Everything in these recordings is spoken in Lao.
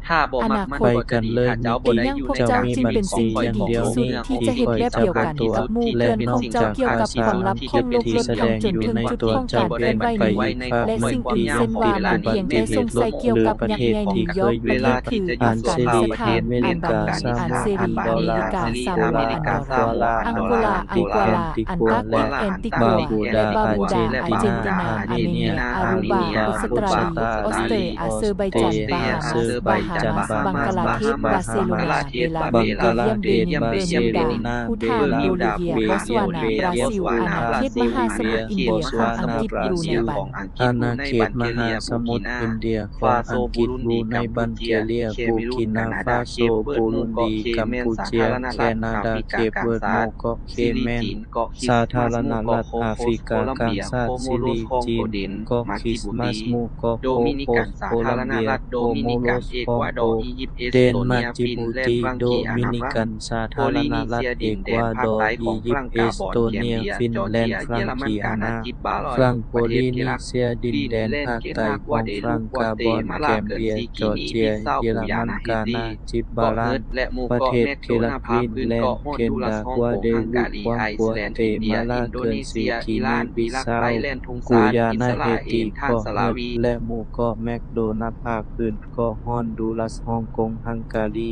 ຖ້າບໍ່ມັກມັນກໍຈະດີ ຖ້າເຈົ້າບໍ່ໄດ້ຢູ່ໃນການທີ່ມີຂ້ອຍດີທີ່ສຸດ ທີ່ຈະເຮັດແບບດຽວກັນກັບໝູ່ເພື່ອນຂອງເຈົ້າກ່ຽວກັບຄວາມລັບຂອງໂລກລົດທັງຈົນເຖິງຈຸດຂອງການເຄື່ອນໄຫວນີ້ ແລະ ສິ່ງອື່ນເຊັ່ນວ່າ ມັນພຽງແຕ່ສົງໄສກ່ຽວກັບຍັກໃຫຍ່ນິວຢອກ ປະເທດຄືອັຟການສະຖານ ອັນບັກການ ອັນເສລີ ເມລິກາ ຊາວໂລກ ອັນດອຣາ ອັງໂກລາ ອັງກວາລາ ອັນຕາກ ແອນຕິກວາ ແລະ ບາບູດາ ອາເຈນຕິນາ ອາເມເນຍ ອາຣູບາ ອົດສະຕຣາລີ ອອສເຕຣເລຍ ອາເຊີໄບຈານ ບາຮາມາສ ບາຮາມາສ ບັງກະລາເທດ ບາເຊໂລນາ ເບລາ ເບລຈຽມ ເບນີນ ເບີມິວດາ ພູຖານ ໂບລີເວຍ ບອດສວານາ ບຣາຊິວ ອານາເຂດມະຫາສະໝຸດອິນເດຍ ຂອງອັງກິດ ບຣູໄນ ບັນ ອານາເຂດມະຫາສະໝຸດອິນເດຍ ຂອງອັງກິດ ບຣູໄນ ບັນເກເລຍ ບູກິນາຟາໂຊ ບູລຸນດີ ກຳປູເຈຍ ແຄນາດາ ເຄບເວີດ ໝູ່ເກາະ ເຄແມນ ສາທາລະນະລັດອາຟຣິກາກາງ ຊາດຊີລີ ຈີນ ເກາະຄຣິສມາສ ໝູ່ເກາະ ໂຄໂຄສ ໂຄລັມເບຍ ໂຄໂມໂຣສ ຄອງໂກ ເດນມາກ ຈິບູຕີ ໂດມິນິກັນສາທາລະນະລັດ ເອກວາດໍ ອີຢິບ ເອສໂຕເນຍ ຟິນແລນ ຟຣັງກີອານາ ຟຣັງ ໂປລີນີເຊຍ ດິນແດນພາກໃຕ້ຂອງຟຣັງ ກາບອນ ແກມເບຍ ຈໍເຈຍ ເຢຍລະມັນ ການາ ຈິບບາລານ ປະເທດເຄລາ ກຣີນແລນ ເຄນດາ ກວາເດລູ ຄວາງກົວເຕມາລາ ເກີນຊີ ກີນີ ບິຊາວ ກູຢານາ ເຮຕີ ເກາະເຮີດ ແລະ ໝູ່ເກາະແມັກໂດນັລ ພາກພື້ນເກາະຮອນດູຣັສ ຮົງກົງ ຮັງກາຣີ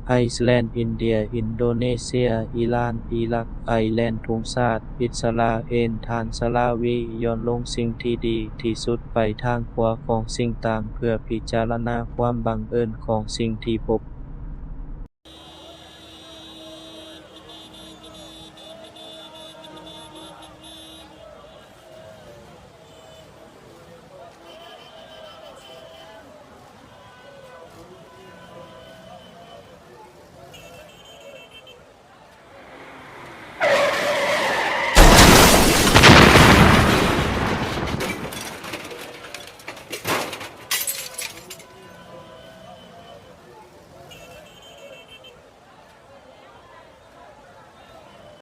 ໄອສແລນ ອິນເດຍ ອິນໂດເນເຊຍ ອີຣານ ອີຣັກ ໄອແລນ ທຸງຊາດ ອິດສະຣາເອນ ທານສະລາວີ ຍ້ອນລົງສິ່ງທີ່ດີທີ່ສຸດໄປທາງຂວາຂອງສິ່ງຕ່າງ ເພື່ອພິຈາລະນາຄວາມບັງເອີນຂອງສິ່ງທີ່ພົບ.